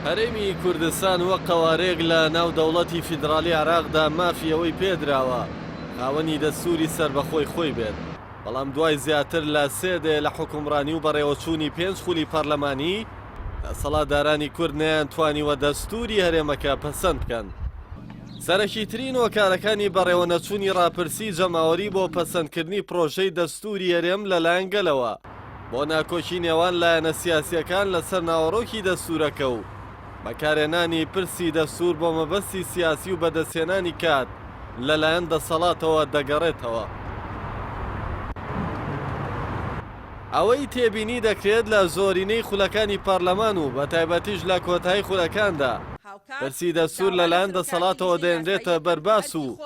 هەرێمی کوردستان وەک قەوارەیەک لە ناو دەوڵەتی فیدراڵی عێراقدا مافی ئەوەی پێدراوە خاوەنی دەستووری سەربەخۆی خۆی بێت، بەڵام دوای زیاتر لە سێ دەیە لە حوکمڕانی و بەڕێوەچوونی پێنج خولی پەرلەمانی، دەسەڵاتدارانی کورد نەیانتوانیوە دەستووری هەرێمەکە پەسەند بکەن. سەرەکیترین هۆکارەکانی بەڕێوەنەچوونی ڕاپرسیی جەماوەری بۆ پەسەندکردنی پڕۆژەی دەستووری هەرێم لەلایەن گەلەوە، بۆ ناکۆکی نێوان لایەنە سیاسییەکان لەسەر ناوەڕۆکی دەستوورەکە و بەکارهێنانی پرسی دەستوور بۆ مەبەستی سیاسی و بەدەستهێنانی کات لەلایەن دەسەڵاتەوە دەگەڕێتەوە. ئەوەی تێبینی دەکرێت لە زۆرینەی خولەکانی پەرلەمان و بەتایبەتیش لە کۆتایی خولەکاندا پرسی دەستوور لەلایەن دەسەڵاتەوە دەهێنرێتە بەر باس و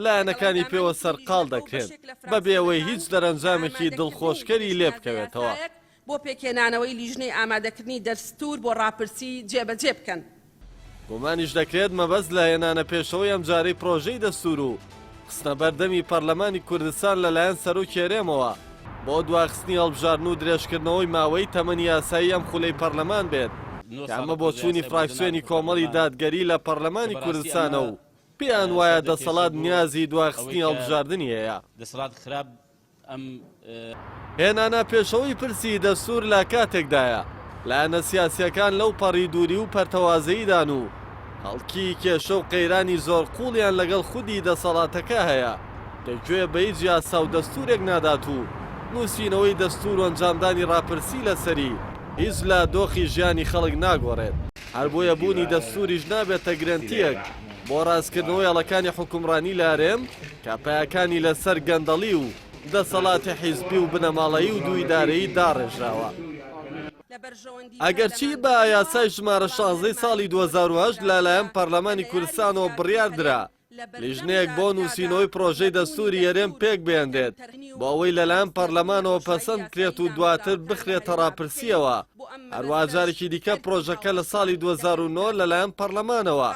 لایەنەکانی پێوە سەرقاڵ دەکرێن بەبێ ئەوەی هیچ دەرەنجامێکی دڵخۆشکەری لێ بکەوێتەوە. بۆ پێکهێنانەوەی لیژنەی ئامادەکردنی دەستوور بۆ ڕاپرسی جێبەجێ بکەن. گومانیش دەکرێت مەبەست لە هێنانەپێشەوەی ئەمجارەی پرۆژەی دەستوور و خستنەبەردەمی پەرلەمانی کوردستان لەلایەن سەرۆکی هەرێمەوە بۆ دواخستنی هەڵبژاردن و درێژکردنەوەی ماوەی تەمەنی یاسایی ئەم خولەی پەرلەمان بێت کە ئەمە بۆچوونی فراکسیۆنی کۆمەڵی دادگەری لە پەرلەمانی کوردستانە و پێیان وایە دەسەڵات نیازی دواخستنی هەڵبژاردنی هەیە. هێنانە پێشەوەی پرسی دەستوور لە کاتێکدایە، لایەنە سیاسییەکان لەو پەڕی دووری و پەرتەوازەییدان و خەڵکی کێشە و قەیرانی زۆر قووڵیان لەگەڵ خودی دەسەڵاتەکە هەیە کە گوێ بە هیچ یاسا و دەستوورێک نادات و نووسینەوەی دەستوور و ئەنجامدانی ڕاپرسی لەسەری هیچ لە دۆخی ژیانی خەڵک ناگۆڕێت. هەر بۆیە بوونی دەستووریش نابێتە گرەنتییەک بۆ ڕاستکردنەوەی هەڵەکانی حوکمڕانی لە هەرێم کە پایەکانی لەسەر گەندەڵی و دەسەڵاتی حیزبی و بنەماڵەیی و دووئیدارەیی داڕێژراوە. ئەگەرچی بە یاسای ژمارە شانزەی ساڵی 2008 لەلایەن پەرلەمانی کوردستانەوە بڕیاردرا لیژنەیەک بۆ نووسینەوەی پرۆژەی دەستووری هەرێم پێکبهێنرێت بۆ ئەوەی لەلایەن پەرلەمانەوە پەسەند بکرێت و دواتر بخرێتە ڕاپرسییەوە، هەروەها جارێکی دیکە پرۆژەکە لە ساڵی 2009 لەلایەن پەرلەمانەوە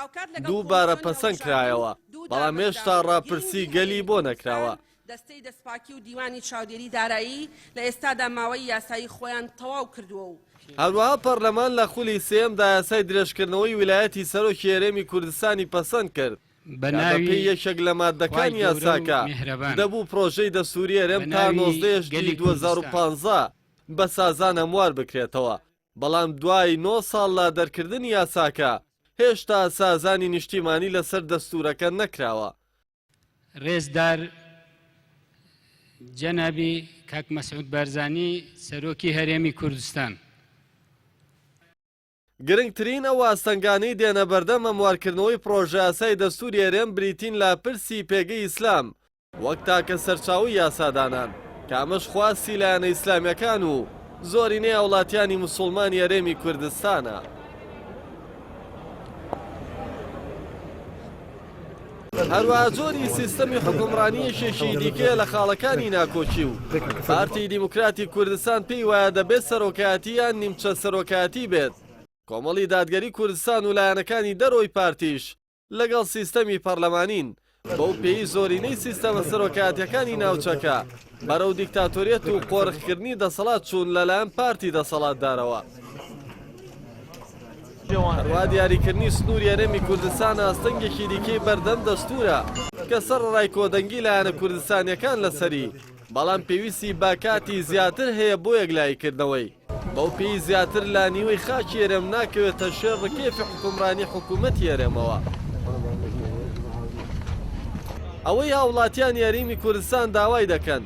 دووبارە پەسەند کرایەوە، بەڵام هێشتا ڕاپرسی گەلی بۆ نەکراوە. دەستەی دەستپاکی و دیوانی چاودێری دارایی لە ئێستادا ماوەی یاسایی خۆیان تەواو کردووە و. هەروەها پەرلەمان لە خولی سێیەمدا یاسای درێژکردنەوەی ویلایەتی سەرۆکی هەرێمی کوردستانی پەسەند کرد بە کە ناوی بەپێی یەکێک لە خوای ماددەکانی گەورە و یاساکە میهرەبان. دەبوو پرۆژەی دەستووری هەرێم بە تا ناوی 19 ی گەلی کوردستان. 2015 بە سازان هەموار بکرێتەوە، بەڵام دوای نۆ ساڵ لە دەرکردنی یاساکە هێشتا سازانی نیشتیمانی لەسەر دەستوورەکە نەکراوە. ڕێزدار جەنابی کاک مەسعود بارزانی سەرۆکی هەرێمی کوردستان. گرنگترین ئەو ئاستەنگانەی دێنە بەردەم هەموارکردنەوەی پڕۆژەیاسای دەستووری هەرێم بریتین لە پرسی پێگەی ئیسلام وەک تاکە سەرچاوەی یاسادانان، کە ئەمەش خواستی لایەنە ئیسلامییەکان و زۆرینەی هاوڵاتیانی موسوڵمانی هەرێمی کوردستانە. هەروەها جۆری سیستەمی حوکمڕانی یەکێکی دیکەیە لە خاڵەکانی ناکۆکی و پارتی دیموکراتی کوردستان پێی وایە دەبێت سەرۆکایەتی یان نیمچە سەرۆکایەتی بێت، کۆمەڵی دادگەری کوردستان و لایەنەکانی دەرەوەی پارتیش لەگەڵ سیستەمی پەرلەمانین، بەو پێیەی زۆرینەی سیستەمە سەرۆکایەتیەکانی ناوچەکە بەرەو دیکتاتۆریەت و قۆرخکردنی دەسەڵات چوون لەلایەن پارتی دەسەڵاتدارەوە. هەروا دیاریکردنی سنووری هەرێمی کوردستان ئاستەنگێکی دیکەی بەردەم دەستوورە کە سەرەڕای کۆدەنگی لایەنە کوردستانیەکان لەسەری، بەڵام پێویستی بە کاتی زیاتر هەیە بۆ یەکلاییکردنەوەی. بەو پێی زیاتر لە نیوەی خاکی هەرێم ناکەوێتە ژێر ڕکێفی حوکمڕانی حکوومەتی هەرێمەوە. ئەوەی هاوڵاتیانی هەریمی کوردستان داوای دەکەن،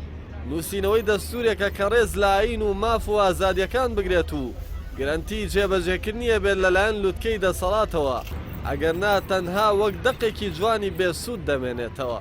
نووسینەوەی دەستوورێکە کە ڕێز لە ئایین و ماف و ئازادییەکان بگرێت و گرەنتی جێبەجێکردنی هەبێت لەلایەن لوتکەی دەسەڵاتەوە، ئەگەرنا تەنها وەک دەقێکی جوانی بێ سوود دەمێنێتەوە.